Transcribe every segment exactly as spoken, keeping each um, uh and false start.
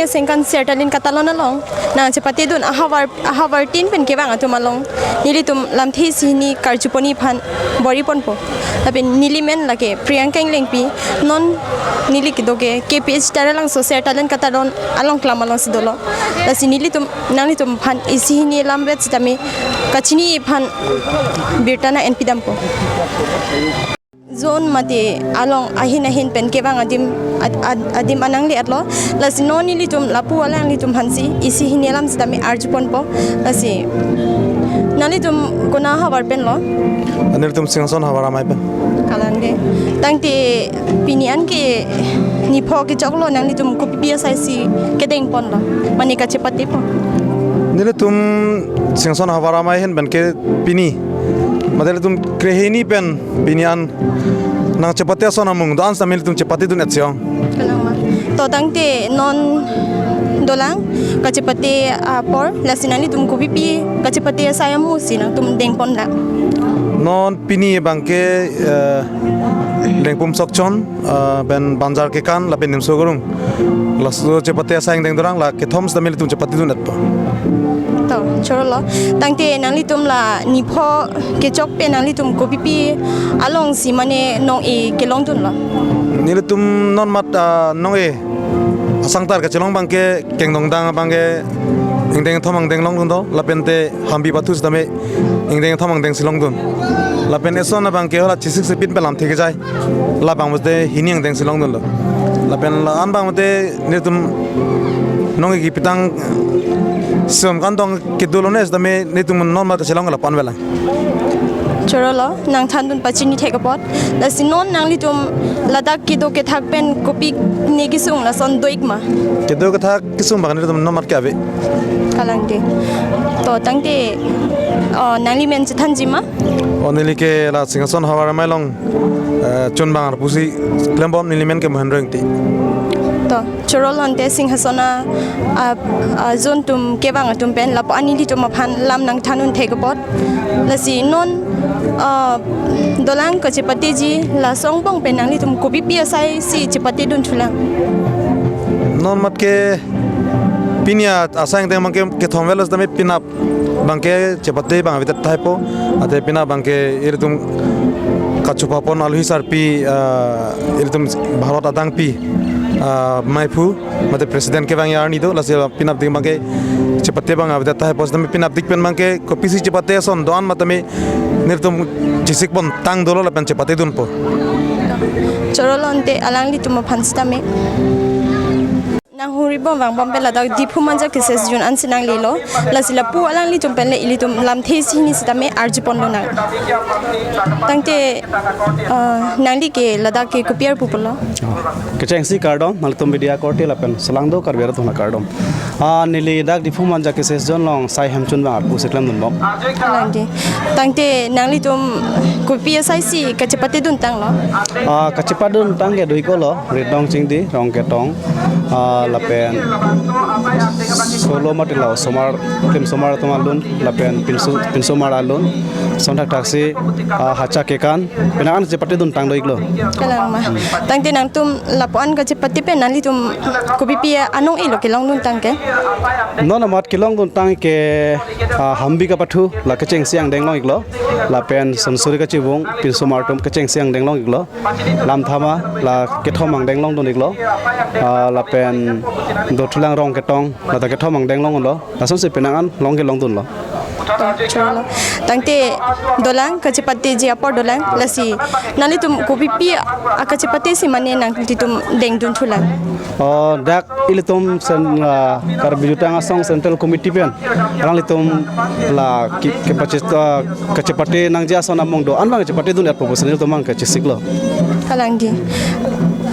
Asengkan Sertalin Katalon along nangchepatedun ahavar ahavartin pen kevang atum along nelitum lamthe isi hini karjupon aphan bor-iponpo. Lapen neli men lake Priyanka Englengpi, non neli kedo ke K P H Taralangso Sertalin Katalon along klam alongsi dolo. Lasi nelitum nanglitum aphan isi hini alam vet sitame kachini aphan birta nang-enpidampo. Zone mate along ahin ahin pen kevang adim ad, ad, adim anang le-etlo. Lasi non nelitum lapu alanglitum aphansi isi hini alam sitame arjuponpo. Lasi nanglitum konat ahavar penlo? Nelitum Singhason Havar Amei pen. Kalangde. Tangte pini an ke nipho kechoklo, nanglitum kopipi asaisi kedengponlo, mane kachepatepo? Nelitum Singhason Havar Amei ahin pen ke pini, mate nelitum krehini pen pini an nangchepate ason amung do-an sitame nelitum chepatedun-et si ong. Kalang ma. To tangte non dolang kachepate apor, lasi nanglitum kopipi kachepate asai amu si nangtum dengponlang? Non pini abangke, eh, Lengpum Sokchon, eh, pen Banjar Kekan lapen Nimso Gurung, laso chepate asai angdeng dorang, la kethom sitame nelitum chepatedun-etpo. To, chorolo. Tangte nanglitum la nipho kechok pen nanglitum kopipi alongsi mane nong-e kelongdunlo? Nelitum non mat, ah, nong-e asangtar kachelong abangke kengdongdang abangke ingdeng thom angdeng longdun do, lapente hambi pathu sitame ingdeng thom angdeng si longdun. Lapen eson abangke hala chesik sepin pen lamthe kejai, labang mate hini angdeng si longdunlo. Lapen la-an abang mate nelitum nong-e kepitang sum kantong kedo lone sitame nelitum non mat kachelong lapu-an avelang. Chorolo, nangthandun pachini thek apot. Lasi non nanglitum ladak kedo kethak pen kopi ne kesung lason do-ik ma? Kedo kethak kesung abang nelitum non mat ke ave. Kalangde. To tangte, oh, nangli men chethanji ma? Oh, neli ke la Singhason Havar Amei along, eh, chunbang arpu si klembom, neli men ke Mohendro Ingti. To, chorolo, ante Singhason a, a, a, zone atum kevang atum pen lapu-an nelitum aphan lam nangthandun thek apot. Lasi non, ah, dolang kachepateji, laso angbong pen nanglitum kopipi asaisi chepatedunthulang? Non mat ke pini a asai angdeng abangke kethom avelo sitame penap abangke chepate abang avedet tahai po. Ante penap abangke ilitum kachupapon aluhi sarpi, ah, ilitum Bharat adangpi, ah, maiphu mate president kevang arni do, lasi penapdik abangke chepate abang avedet tahai po sitame penapdik pen abangke kopisi chepate ason do-an matame nelitum chesikpontang dolo lapen chepatedunpo. Chorolo, ante alanglitum aphan sitame nanghumri bom vangbom pen ladak Diphu Manja Cassette Zone ansi nanglelo, lasi lapu alanglitum pen le ilitum lamthe isi hini sitame arjuponlonang. Tangte, ah, nangli ke ladak ke kopi arpu pulo? Kechengsi kardom, nangtum media korte lapen selangdo Karbi arat atum kardom. Ah, neli dak Diphu Manja Cassette Zone along sai hem chunbang arpu si klemdunbom. Kalangde. Tangte nanglitum kopi asaisi kachepateduntanglo? Ah, kachepateduntang ke do-iklo, ritong chingdi, rong ketong, ah, lapen solo mate la osomar, klim osomar atum alun, lapen pinso, pinso mar alun, sonthak thaksi, ah, hacha kekan, penang an chepateduntang do-iklo. Kalang ma. Tangte nangtum lapu-an kachepate pen nanglitum kopipi anong-elo kelongduntang ke? Non amat kelongduntang ke, ah, hambi kapathu la kechengsi angdeng long-iklo. Lapen sonsuri kachivung pinso mar atum kechengsi angdeng long-iklo. Lam thama la kethom angdeng longdun-iklo. Ah, lapen dothulang rong ketong lata kethom angdeng longlo. Lasonsi penang an long kelongdunlo. To, chorolo. Tangte dolang kachepateji apor dolang, lasi nanglitum kopipi akachepate si mane nanglitum dengdunthulang? Oh, dak ilitum sen, ah, Karbi Jutang Asong Central Committee pen alanglitum la ke, kepachit, ah, kachepate nangji ason amung do-an abang chepatedun-etpo pusi nelitum abang kachesiklo. Kalangde.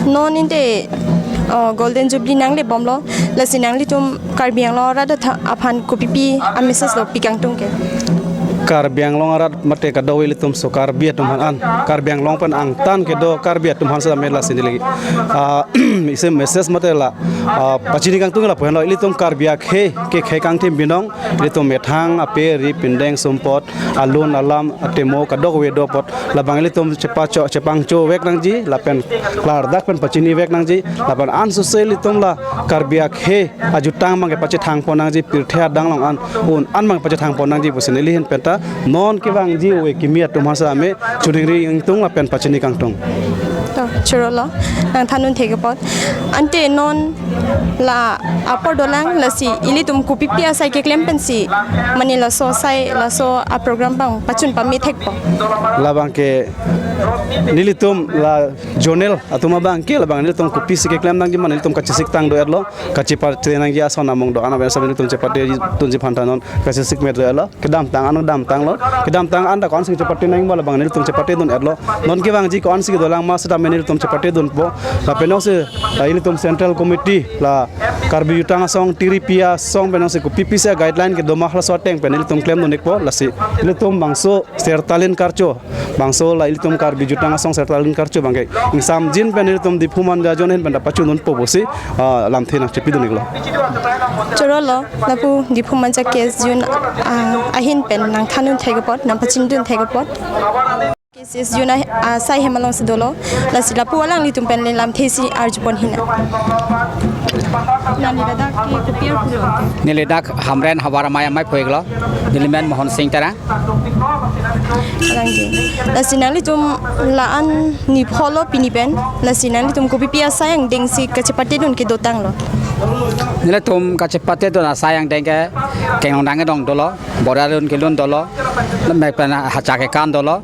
Non ante, oh, Golden Jubilee nanglebomlo, lasi nanglitum Karbi Anglong arat aphan kopipi amessage lo pikangtung ke? Karbi Anglong arat mate kadokave ilitum so Karbi atum aphan an, Karbi Anglong pen angtan kedo Karbi atum aphan seta mela sini lagi. Ah, isi message mate la, ah, pachini kangtung lapu henlo, ilitum Karbi akhei, kekhei kangthim binong, ilitum methang, ape, ri, pindeng, sumpot, alun, alam, atemo, kadokave do apot, labang ilitum chepacho, chepangchovek nangji, lapen klardak pen pachinivek nangji, lapen ansose ilitum la Karbi akhei ajutang abang kepachethang pon nangji, pirthe adang along an, un an abang kepachethang pon nangji pusi neli ahin penta non kevangji ove kimi atum aphan seta me choningri ingtung lapen pachini kangtung. To, chorolo, nangthan un thek apot. Ante non la apor dolang, lasi ilitum kopipi asai keklem pensi mane laso asai, laso aprogram abang pachun pame thekpo? Labang ke nelitum la zonal atum abang ke labang nelitum kopisi keklem nangji ma nelitum kachesik tang do-etlo, kachepate nangji ason among do-an aben seta nelitum chepate tunji aphanta non kachesik me do-etlo. Kedamtang an damtanglo. Kedamtang an ta ko-ansi chepate nangji ma labang nelitum chepate dun-etlo. Non kevangji ko-ansi kedolang ma seta me nelitum chepate dunpo. Lapen nose, ah, ilitum Central Committee la Karbi Jutang Asong, T R P asong pen nose kopipi si guideline kedo ma halaso ateng pen ilitum klem dun-ikpo, lasi ilitum bangso Sertalin Karcho, bangso la ilitum Karbi Jutang Asong Sertalin Karcho abang ke ingsamjin pen ilitum Diphu Manja Zone ahin penta pachun dunpo pusi, ah, lamthe nangchepi dun-iklo. Chorolo, lapu Diphu Manja K S Zone, ah, ahin pen nangthan un thek apot, nangpachin dun thek apot. K S Zone a, asai hem alongsi dolo, lasi lapu alanglitum pen le lamthe si arju pon hina. Neli ladak ke kopi arpu lo? Neli ladak Hamren Havar Amei amei pho-iklo. Neli men Mohon Sing Terang. Alangji. Lasi nanglitum la-an nipholo pini pen, lasi nanglitum kopipi asai angdengsi kachepate dun kedotanglo? Nelitum kachepate dun asai angdeng ke kenglongdang kedong dolo, bor-i alun kelun dolo, mek pen hacha kekan dolo,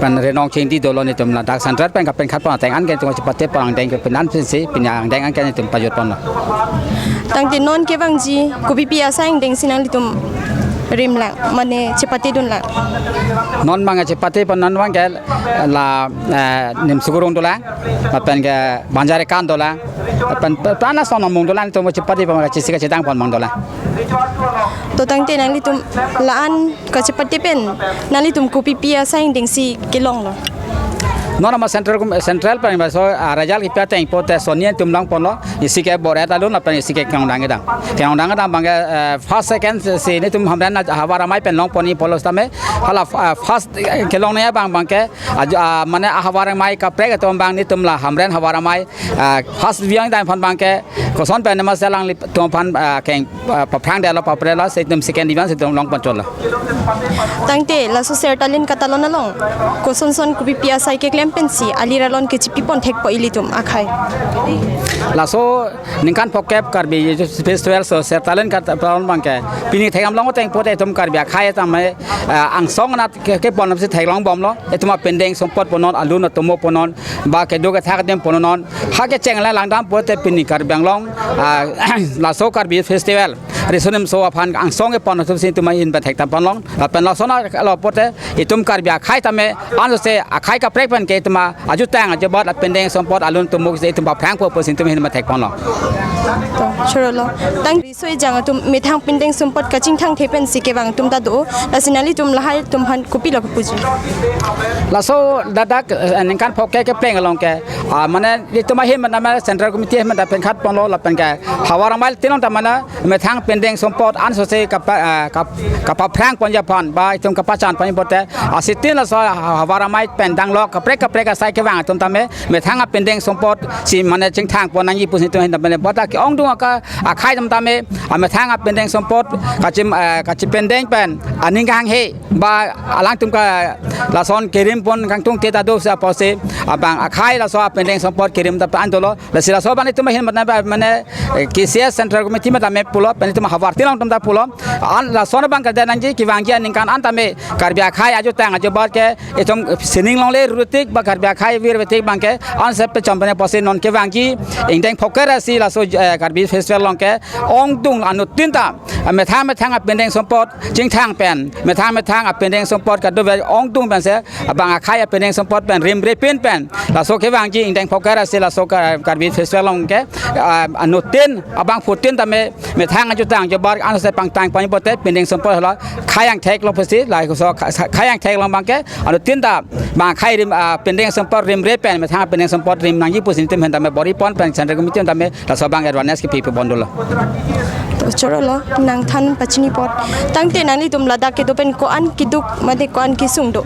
pen renong chingdi dolo, nelitum ladak Central pen kapenkhat pon ateng an ke nelitum kachepate pon angdeng ke penan pensi pini angdeng an ke nelitum pajut ponlo. Tangte non kevangji kopipi asai angdengsi nanglitum rimlang, mane chepate dunlang? Non abang chepate pon non abang ke la, eh, Nimso Gurung dolang, lapen ke Banjar Ekan dolang, lapen pe-, pe-, ana ason among dolang, nelitum chepate pon kachesik kachedang pon mang dolang. To tangte nanglitum la-an kachepate pen nanglitum kopipi asai angdengsi kelonglo? Non ama Central kum-, Central pen ba so, ah, result kipi ateng pulote sonni atum long ponlo, isi ke bor-i alun lapen isi ke kenglongdang kedang. Kenglongdang kedang abang ke, eh, first, second si nelitum Hamren Havar Amei pen long pon-i pulo setame, hala, ah, first, eh, kelongnei abang abang ke, ah, ah, mane Havar Amei kaprek atum abang nelitum la Hamren Havar Amei, ah, first division dam aphan abang ke, koson pen nama selang lip atum aphan, ah, keng, ah, paphrang detlo, papre lo, si nelitum second division si nelitum long pon chotlo. Tangte laso Sertalin Katalon along koson son kopipi asai keklem pensi alir alon kechipi pon thekpo ilitum akhei? Laso ningkan phokep Karbi Festival so Sertalin Katalon abang ke pini thekdam long ateng pulote itum Karbi akhei tame, ah, angsong anat ke, kepon si theklong bomlo. Itum apindeng sumpot pon non, alun atemo pon non, ba kedo kethak adim pon non, ha kecheng le langdam pulote pini Karbi Anglong, ah, laso Karbi Festival riso nimso aphan angsong kepon atum si itum ahin pen thekdam ponlong. Lapen lason alo pulote itum Karbi akhei tame ansose akhei kaprek pen ke itum ajutang ajubat apindeng sumpot alun atemo si itum paphrangpo pusi itum ahin pen thek ponlong. To, chorolo. Tang riso ejang atum methang pindeng sumpot kachingthangthe pensi kevang atum ta do, lasi nanglitum lahai atum aphan kopilo kepuji? Laso ladak, eh, ningkan phokep kepleng along ke, ah, mane itum ahin mane Central Committee ahin mane penkhat ponlo lapen ke Havar Amei tilong ta mane methang pindeng sumpot ansose kapa-, ah, kap-, kapaphrang ponji aphan ba itum kapachan ponji pulote, ah, sitin laso Havar Amei pen danglo kaprek kaprek asai kevang atum tame methang apindeng sumpot si mane chingthang pon nangji pusi itum ahin mane bota ke-ongdung aka akhei atum tame amethang apindeng sumpot kachim, eh, kachipindeng pen aning kehanghe ba alangtum ke lason kerim pon kangtungte ta do si apotsi abang akhei laso apindeng sumpot kerim ta an dolo. Lasi laso abang itum ahin mane ba mane, eh, K C S Central Committee mane tame pulo, pen itum Havar tilong atum ta pulo. An lason abang kedo nangji kevangji aningkan an tame Karbi akhei ajutang ajubat ke itum sining longle rutik pa Karbi akhai virvetik abangke anse pechom pen apotsi non kevangji ingdeng phokera si laso, eh, Karbi Festival along ke ongdung anuttin ta, eh, methang methang apindeng sumpot chingthang pen, methang methang apindeng sumpot kadokave ongdung pensi abang akhai apindeng sumpot pen rimrepin pen laso kevangji ingdeng phokera si laso Kar-, Karbi Festival along ke, ah, anuttin abangphutin tame methang ajutang jobar anse pangtang pon pote pindeng sumpot hala khei angthek lo pusi laso kha-, khei angthek along abangke anuttin ta bang khei rim, ah, pindeng sumpot rimre pen methang pindeng sumpot rim nangji pusi netum ahin tame bor-i pon pen Central Committee tame laso abang awareness kepi pi bondolo. To chorolo, nangthan pachini apot. Tangte nanglitum ladak kedo pen ko-an keduk mate ko-an kesung do?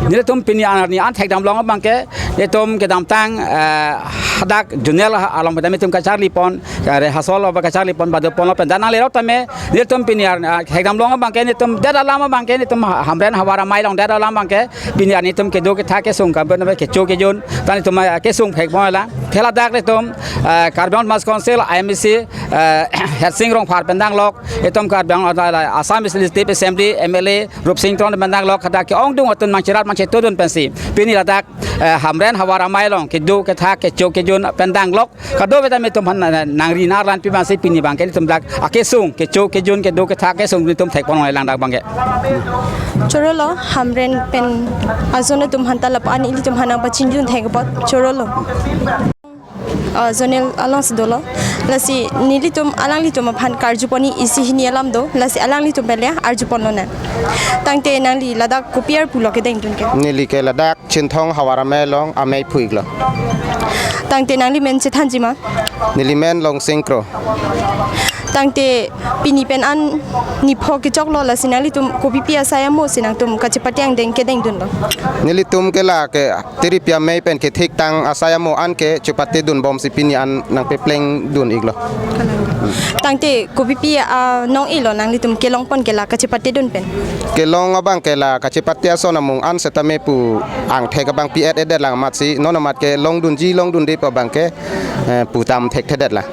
Nelitum pini arni an thekdam long abangke netum kedamtang, eh, hadak zonal ha-, along pen netum kacharli pon, eh, rehearsal lo kacharli pon badu ponlo pen dan nanglerok tame netum pini ar, ah, thekdam long abangke netum det alam abangke netum ha-, Hamren Havar Amei along det alam abangke pini arni netum kedo kethak kesung kam pen kecho kejun ta netum, ah, kesung phek pon la. Haladak netum, ah, Karbi Anglong Autonomous Council I M A C, ah, Hersing Rongphar pen danglok, netum Karbi Anglong, ah, Assam Legislative Assembly M L A Rupsing Teron pen danglok, hadak ke-ongdung atum mangcherat mangchetudun pensi pini ladak, eh, Hamren Havar Amei along kedo kethak kecho kejun pen danglok kadokave tame netum aphan, eh, nangri nanglanpi pensi pini abangke netum dak akesung kecho kejun kedo kethak kesung netum thek pon lang dak abangke. Chorolo, Hamren pen ajon atum aphanta lapu-an ilitum aphan nangpachinidun thek apot. Chorolo. Ah, zonal alongsi dolo. Lasi nelitum alanglitum aphan karju pon-i isi hini alam do. Lasi alanglitum pen le arju ponlonang. Tangte nangli ladak kopi arpu lo kedengdun ke? Neli ke ladak Chinthong Havar Amei along amei phu-iklo. Tangte nangli men chethanji ma? Neli men Longsing Kro. Tangte pini pen an nipho kechoklo, lasi nanglitum kopipi asai amo si nangtum kachepate angdeng kedengdunlo? Nelitum ke la ke tiripi amei pen kethiktang asai amo an ke chepatedun bomsi pini an nangpeplengdun-iklo. Tangte kopipi, ah, nong-elo nanglitum kelong pon ke la kachepatedun pen? Kelong abangke la kachepate ason amung an setame pu angthek abang pi-et-edet lang amatsi non amat ke longdunji longdunde pu abangke, eh, pu tam thekthedet la.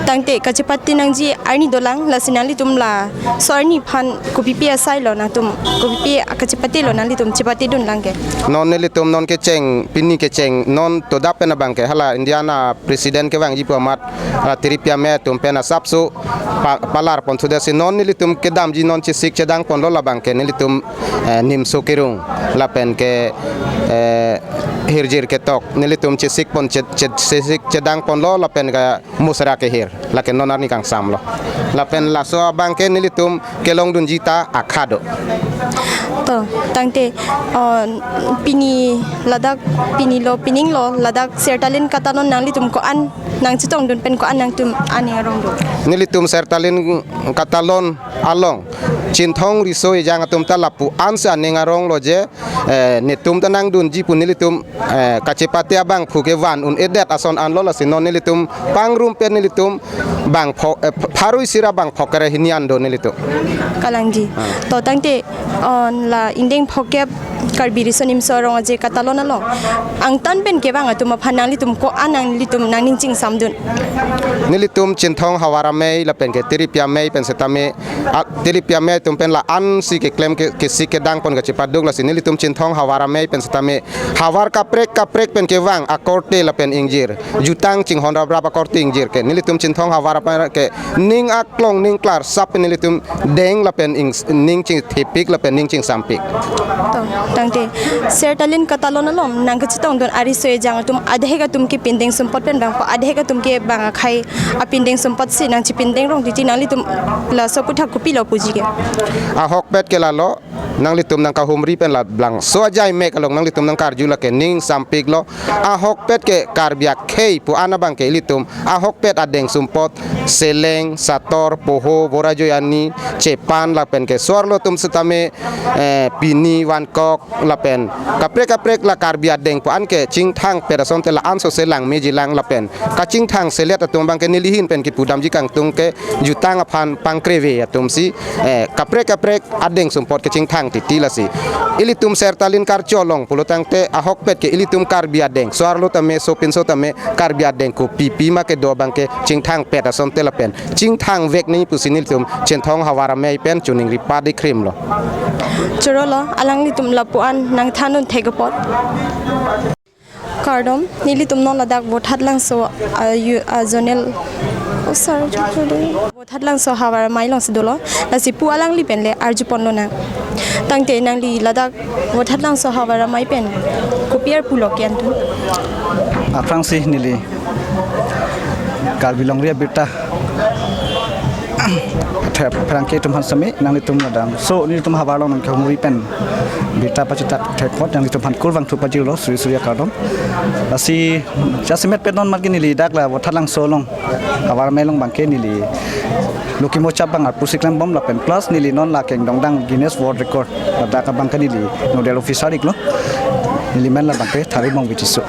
Tangte kachepate nangji arni dolang, lasi nanglitum laso arni aphan kopipi asai lo nangtum, kopipi kachepate lo nanglitum chepatedun lang ke? Non nelitum non kecheng, pini kecheng non todap pen abangke hala Indiana President kevangji pu amat, hala tiripi amei atum pen asapso pa-, palar pon sudah si non nelitum kedamji non chesik chedang ponlo labangke nelitum, eh, nimso kerung lapen ke, eh, hirjir ketok nelitum chesik pon che-, che-, chesik chedang ponlo lapen ke musra kehir, lake non arni kangsamlo. Lapen laso abangke nelitum kelongdunji ta akha do. To, tangte, uh, pini ladak, pini lo, pining lo, ladak Sertalin Katalon nanglitum ko-an nangchetongdun pen ko-an nangtum aning arong do? Nelitum Sertalin Katalon along Chinthong riso ejang atum ta lapu-ansi aning aronglo je, eh, netum ta nangdunji pu nelitum, eh, kachepate abangphu kevan un-edet ason anlo, lasi non nelitum pangrum pen nelitum bang pho-, eh, ph-, pharo isi ra bang phokre hini an do nelitum. Kalangji. Ah. To tangte, on la ingdeng phokep Karbi Riso Nimso Rong Aje Katalon along angtan pen kevang atum aphan nanglitum ko-an nanglitum nangning chingsamdun? Nelitum Chinthong Havar Amei lapen ke tiripi amei pen setame, a, tiripi amei atum pen la-ansi keklem ke, kesik kedang pon kachepaduk, lasi nelitum Chinthong Havar Amei pen setame havar kaprek kaprek pen kevang akorte lapen ingjir, jutang chinghon raprap akorte ingjir ke nelitum Chinthong Havar Amei ke ning aklong ning klarsap pen nelitum deng lapen ing-, ning chingthepik lapen ning chingsampik. To, tangte Sertalin Katalon along nangkachetongdun ariso ejang atum adhek atum ke pindeng sumpot pen bang ko adhek atum ke bang akhai apindeng sumpot si nangchepindeng rong titi nanglitum laso aputhak kopilo puji ke? Ahokpet ke lalo, nanglitum nangkahumri pen la bangso ajai mek along nanglitum nangkarju lake ning sampiklo. Ahokpet ke Karbi akhei pu-an abangke ilitum ahokpet adeng sumpot seleng, sator, poho, bora joyani, chepan lapen ke so-arlo atum setame, eh, pini, vankok lapen kaprek kaprek la Karbi adeng pu-an ke chingthangpet asonte la-an sose langmeji lang lapen kachingthang selet atum abangke neli ahin pen kipudamji kangtung ke jutang aphan pangkreve atumsi, eh, kaprek kaprek adeng sumpot kachingthang Titi lasi ilitum Sertalin karcho along pulotangte ahokpet ke ilitum Karbi adeng, so-arlo tame, sopinso tame, Karbi adeng kopipi ma kedo abangke chingthangpet asonte lapen chingthangvek nangji pusi nelitum Chinthong havar amei pen choningri padi krimlo. Chorolo, alanglitum lapu-an nangthan-un thek apot. Kardom, nelitum non ladak Vothatlangso, ah, yu-, ah, zonal, oh, sir, Vothatlangso havar amei alongsi dolo, lasi pu alangli pen le arjupon lonang. Tangte nangli ladak Vothatlangso havar amei pen kopi arpulo ke-an atum? Aphrangsi neli Karbi Longri Abirta Thep pherangke atum aphan sami nanglitum ladang. So nelitum havar along nangkehumri pen birta pachitak thek apot nanglitum aphan kurvangthu pajirlo suri suri akardom. Lasi jasemet pet non mat ke neli dak la Vothatlangso along havar amei along abangke neli Lucky Mo Chap abang arpusi klembom lapen plus neli non la kengdongdang Guinness World Record ladak abangke neli nodal officer iklo. Neli men labangke Tharimong Bichiso.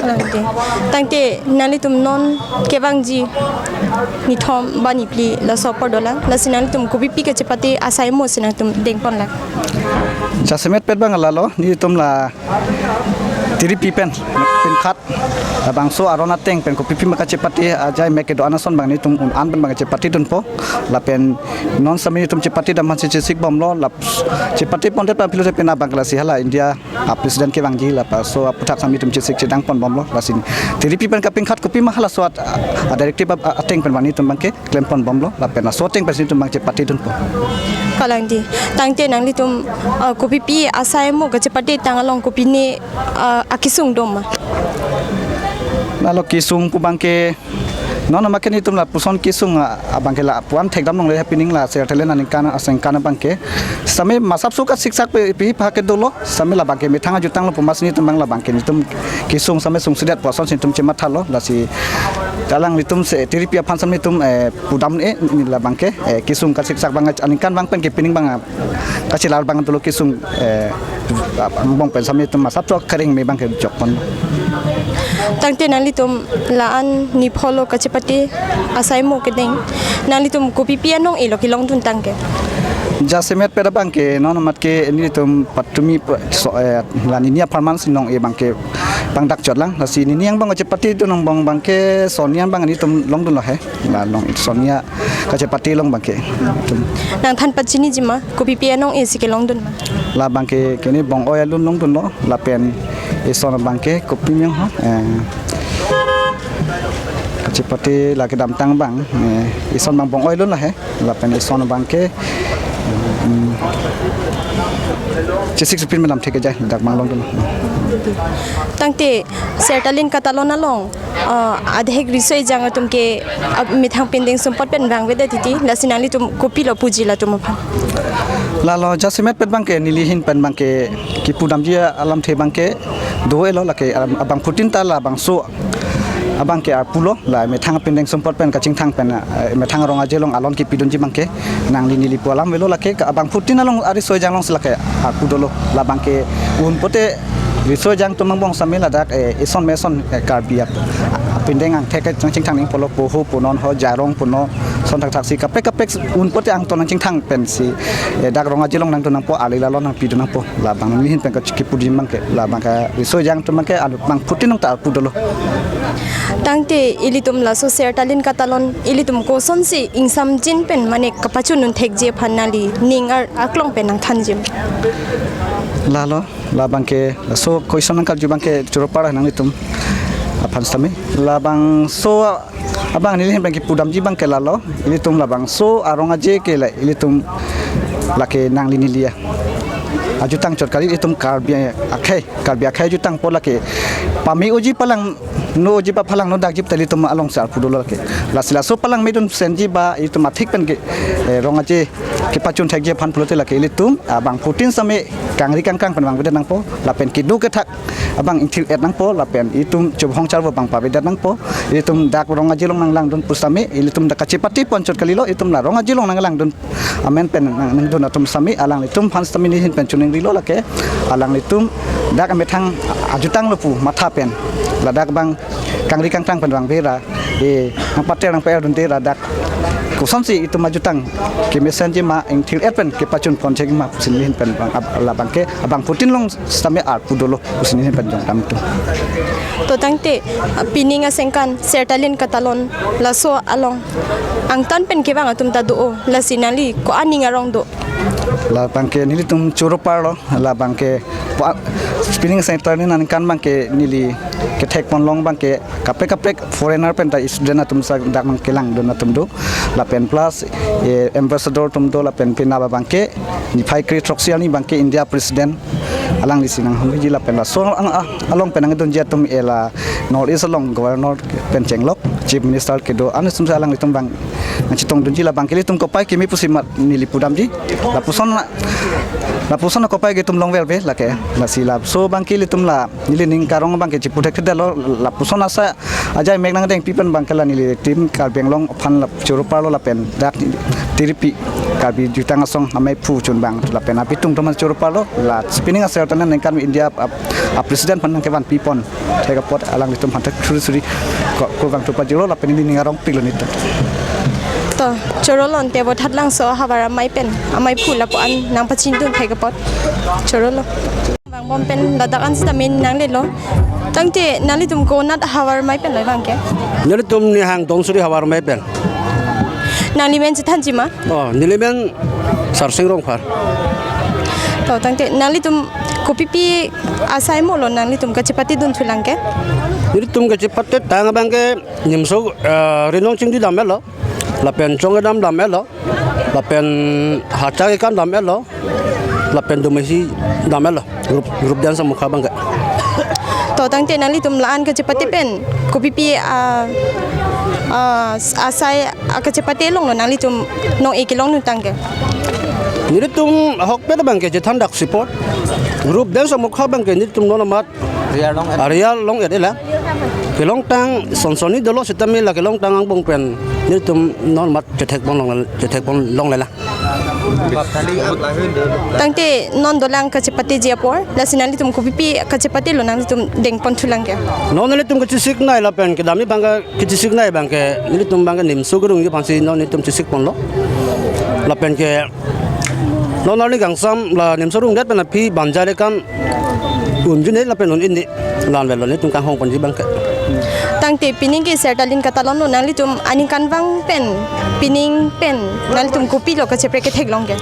Tangte, tangte nanglitum non kevangji nithom ba niphli laso apor dolang, lasi nanglitum kopipi kachepate asai mo si nangtum dengponlang? Jasemet pet abang lalo, nelitum la tiripi pen pinkhat labangso aron ateng pen kopipi ma kachepate ajai mek kedo-an ason abang nelitum un-an pen abang chepatedunpo. Lapen non sami nelitum chepatedam aphansi chesikbomlo, lap chepateponte pen pulote pen abang lasi hala India a president kevangji lapuson aputhak sami nelitum chesik chedangponbomlo, lasi tiripi pen kapinkhat kopi ma halaso at-, a directive a-, ateng pen abang nelitum abangke klemponbomlo lapen laso ateng pensi nelitum abang chepatedunpo. Kalang di, tangte nanglitum, ah, kopipi asai mo kachepate tang along kopine, ah, akesung doma? Lalo kesung pu abangke non amat ke nelitum lapuson kesung, ah, abangke lapu-an thekdam longle, happening la Sertalin aningkan asengkan abangke sami masap suka siksak pe pi pa ke dolo, sami labangke methang ajutanglo pu amatsi nelitum abang labangke nelitum kesung sami sungsedet pu asonsi nelitum chemathalo, lasi alanglitum se tiripi aphan sami nelitum, eh, pudam, eh, labangke, eh, kesung kasiksak abang aningkan abang pen ke pining abang, ah, kachelar abang dolo kesung, eh, angbong pen sami nelitum masap sok kering me abangke jokpon. Tangte nanglitum la-an nipholo kachepate asai mo kedeng, nanglitum kopipi anong-elo kelongdun tangke? Jasemet pet abangke non amat ke nelitum patumi pa-, so, eh, la nini apharman si nong-e abangke pangdak chotlang, lasi nini angbong kachepatedun angbong abangke soni an abang nelitum longdunlo he. La long soni an kachepate along abangke. Nangthan pachiniji ma, kopipi anong-e si kelongdun ma? Labangke kene bong-oi alun longdunlo, lapen eson abangke kopi meng ho, eh, kachepate la kedamtang abang, eh, eson abang bong-oi alun la he, lapen eson abangke, hmm, chesik sipin melam thek kejai dak abang longdunlo. Tangte Sertalin katalon along, ah, adhek riso ejang atum ke, ah, methang pindeng sumpot pen vangvedet titi, lasi nanglitum kopilo puji latum aphan? Lalo jasemet pet abangke neli ahin pen abangke kipudamji alamthe abangke do-elo, lake alam abangphutin ta labangso abangke arpulo, la methang pindeng sumpot pen kachingthang pen, eh, methang arong aje along alon kipidunji abangke nangli neli pu alam avelo, lake ka abangphutin along ariso ejang alongsi lake arpu dolo, labangke un pote riso ejang atum angbong sami ladak, eh, eson meson, eh, Karbi ap-, pindeng angthek nangchingthang nangji pulo, Poho punon ho, Jarong punon, son thakthaksi kaprek kaprek un pote angton nangchingthang pensi, eh, dak rong aje along nangdun nangpo, ali la alon nangpidun nangpo, labang neli ahin pen kach-, kipuji abangke, labangke riso ejang atum abangke alu abangphutin along ta arpu dolo. Tangte ilitum laso Sertalin katalon ilitum kosonsi ingsamjin pen mane kapachun-un thekji aphan nangli ning ar aklong pen nangthanji ma? Lalo, labangke laso question nangkarju abangke choro para nanglitum aphan sami. Labangso abang neli ahin pen kipudamji abangke lalo, ilitum labangso arong aje ke la ilitum lake nangli neli ajutang chot kali, ilitum Karbi akhei, Karbi akhei ajutangpo, lake pame-oji palangno-oji ba palangno dakji ta ilitum alongsi arpu dolo lake. Lasi laso palangmedun senji ba ilitum athik pen ke, eh, rong aje kepachun thekji aphan pulote lake ilitum abangphutin sami kangri kangkrang pen vangvedet nangpo, lapen kedo kethak abang ingthir-et nangpo, lapen ilitum chobhong charvo abang pavedet nangpo, ilitum dak rong aje along nanglangdun pu sami, ilitum dak kachepatepon chot kalilo, ilitum la rong aje along nanglangdun amen pen nang, nangdun atum sami, alanglitum aphan sami neli ahin pen choningrilo lake, alanglitum dak amethang ajutanglo pu matha pen, ladak abang kangri kangkrang pen vangve ra, eh, nangpater nangpa-erdunde ra dak kosonsi itum ajutang kemesenji ma, ingthir-et pen kepachun ponji ma pusi neli ahin pen abang ab-, labangke abangphutin along sitame arpu dolo pusi neli ahin pen jongdam itum. To tangte, ah, pining aningkan Sertalin Katalon laso along angtan pen kevang atum ta do-o, lasi nangli ko-an ning arong do? Labangke nelitum choro parlo, labangke pa-, pining Sertalin aningkan abangke neli kethek ponlong abangke kaprek kaprek foreigner pen ta student atum sa dak nangkelangdun atum do. Lapen plus, eh, ambassador atum do, lapen penap abangke niphai kre throksi arni abangke India president alanglisi nanghumriji, lapen laso ang, ah, along pen nangdunji atum ela North East along governor pen chenglok, chief minister kedo, an sumsa alanglitum abang nangchetongdunji, labangke ilitum kopai keme pusi mat neli pudamji. Lapuson na, lapuson na kopai ke itum longverve lake. Lasi laso abangke ilitum la neli ning karong abangke chipu thekthedetlo, lapuson asai ajai mek nangdengpi pen abangke la neli team Karbi Anglong aphan la choro parlo lapen dak tiripi Karbi Jutang Asong amei phu chun abang lapen apitung atum choro parlo, la pining a-Sertalin aningkan India a, a president aphan nangkevanpi pon thek apot alanglitum aphan thek suri suri ko, kurvangthu pajirlo lapen neli ning arongpiklo nelitum. To, chorolo, ante Vothatlangso ahavar amei pen, amei phu lapu-an nangpachindun thek apot. Chorolo. Vangbom pen ladak an sitame nanglelo. Tangte nanglitum konat ahavar amei pen lo abangke? Nelitum Nihang Dongsuri ahavar amei pen. Nangli men chethanji ma? Oh, neli men Sarsing Rongphar. To tangte nanglitum kopipi asai mo lo nanglitum kachepatedun thulang ke? Nelitum kachepatetang abangke nimso, eh, rinong chingdi dam-etlo, lapen chong kedam dam-etlo, lapen hachak kekan dam-etlo, lapen domesi dam-etlo, group, group dance amokha abangke. To tangte nanglitum la-an kachepate pen kopipi, ah, ah, asai, ah, kachepate along lo nanglitum nong-e kelongdun tang ke? Nelitum ahokpet abangke chethan dak support. Group dance amokha abangke nelitum non amat Real long. Real long-et ela. Kelongtang sonsoni dolo sitame la kelongtang angbong pen nelitum non amat chethek ponlong, chethek ponlongle la. Tangte non dolang kachepateji apor, lasi nanglitum kopipi kachepatelo nanglitum dengpon thulang ke? Non nelitum kachesiknei lapen kedamji abangke kachesiknei abangke nelitum abangke nimso kerungji aphansi non nelitum chesik ponlo. Lapen ke non arni kangsam la nimso rungdet pen aphi banjar ekan unjune lapen un-inni, la-an avelo nelitum kanghong ponji abangke. Tangte pining ke Sertalin Katalon lo, nanglitum aningkanvang pen, pining pen nanglitum kopilo kacheprek ketheklong ke?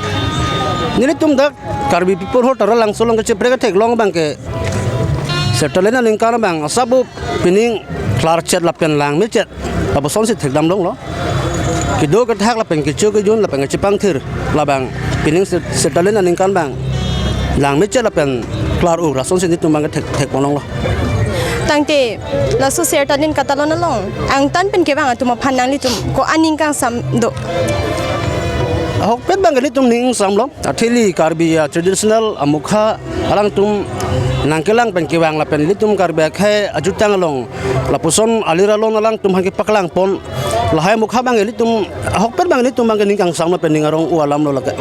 Nelitum dak Karbi People Hall Taralangso along kacheprek ketheklong abangke Sertalin aningkan abang asap pining klarchet lapen langmechet, lapusonsi thekdam longlo. Kedo kethak lapen kecho kejun lapen kachepangthir labang pining Se-, Sertalin aningkan abang langmechet lapen klar-o, lasonsi nelitum abangke thek, thek ponlonglo. Tangte laso Sertalin Katalon along angtan pen kevang atum aphan nanglitum ko-an ning kangsam do? Ahokpet abangke nelitum ning ingsamlo. Athili Karbi a-traditional amokha alangtum nangkelang pen kevang lapen ilitum Karbi akhei ajutang along lapuson alir alon alangtum aphan kepaklang pon, lahai amokha abang ilitum ahokpet abang ilitum abangke ning kangsam lapen ning arong-o alam lo lake.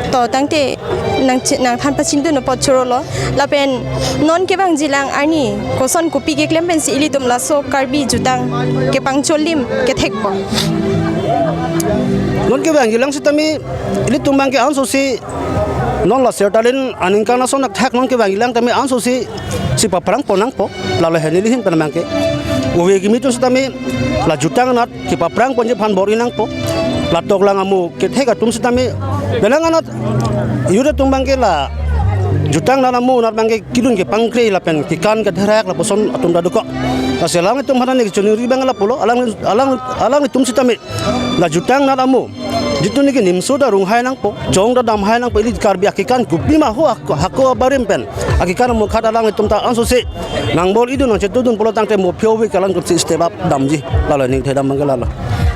To tangte nang chi-, nangthan pachindun apot chorolo. Lapen non kevangjilang arni koson kopi keklem pensi ilitum laso Karbi jutang kepangcholim kethekpo? Non kevangjilang sitame ilitum abangke ansosi non la Sertalin aningkan ason athak non kevangjilang tame ansosi si paphrang pon nangpo, lalo he neli ahin pen abangke. Ove kimi atum sitame la jutang anat kepaphrang ponji aphan bor-i nangpo. La toklang amo kethek atum sitame, penang anat youth atum abangke la jutang anat amo anat abangke kedun kepangkre lapen kekan ketherak lapuson atum ta dokok. Lasi alanglitum aphan neli kachiningri abang lapulo, alang, alang, alanglitum sitame la jutang anat amo, jitu neli ke nimso ta runghai nangpo, chong ta damhai nangpo, ili Karbi akekan kopi ma ho hako, hako abarim pen akekan amo khat alanglitum ta ansosi nangbor-idun nangchetudun pulo tangte mo phi ove ke alangtum si step up damji, lalo ning thedam abangke lalo.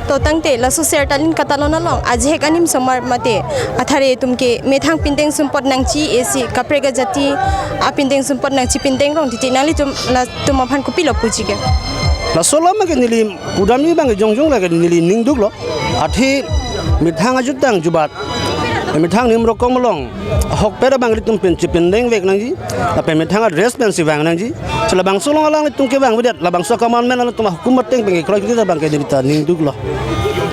To tangte laso Sertalin Katalon along ajahek anim somar mate athare atum ke methang pindeng sumpot nangchi-e si kaprek ajati apindeng sumpot nangchipindeng rong titi nanglitum latum aphan kopilo puji ke? Laso alam ke neli pudamji abangke jongjong lake neli ning duklo. Athe methang ajutang jubat Methang Nimrokong along ahokpet abang ilitum pen chepindeng vek nangji, lapen methang a-dress pensi vang nangji. Si labangso along alanglitum kevang avedet, labangso a-commandment alanglitum ahukum ateng pen kekroi kita abang ke neli ta ningduklo.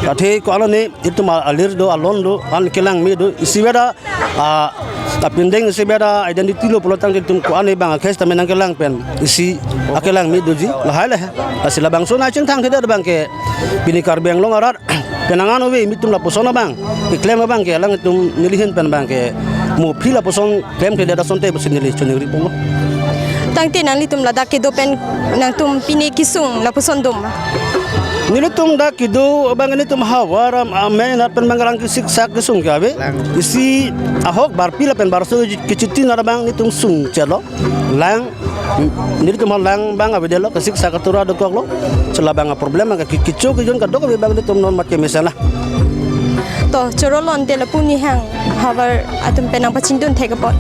Athe ko-an ne ilitum alir do, alon do, an kelang me do, isivet a, a, apindeng isivet a-identity lo pulo tangte ilitum ko-an ne abang a-case tame nangkelang pen isi akelang me doji, lahai lahai. Lasi labangso nangchingthangthedet abang ke pini Karbi Anglong arat penang an ove, ilitum lapuson abang keklem abang ke alanglitum neli ahin pen abang ke mo aphi lapuson klemkledet asonte pusi neli choningri ponlo. Tangte nanglitum ladak kedo pen nangtum pine kesung lapuson doma? Nelitum dak kedo abang nelitum havar am, amei nat pen abang lang kesiksak kesung ke ave. Lang. Isi ahok barpi lapen barso kechiti nat abang nelitum sungchelo. Lang, nelitum ha lang abang avedetlo, kesiksak atura dokoklo. Si labang a-problem abang ke kecho kejon kadokave abang nelitum non mat kemesen la. To, choro lonte lapu nihang havar atum pen nangpachingdun thek apot.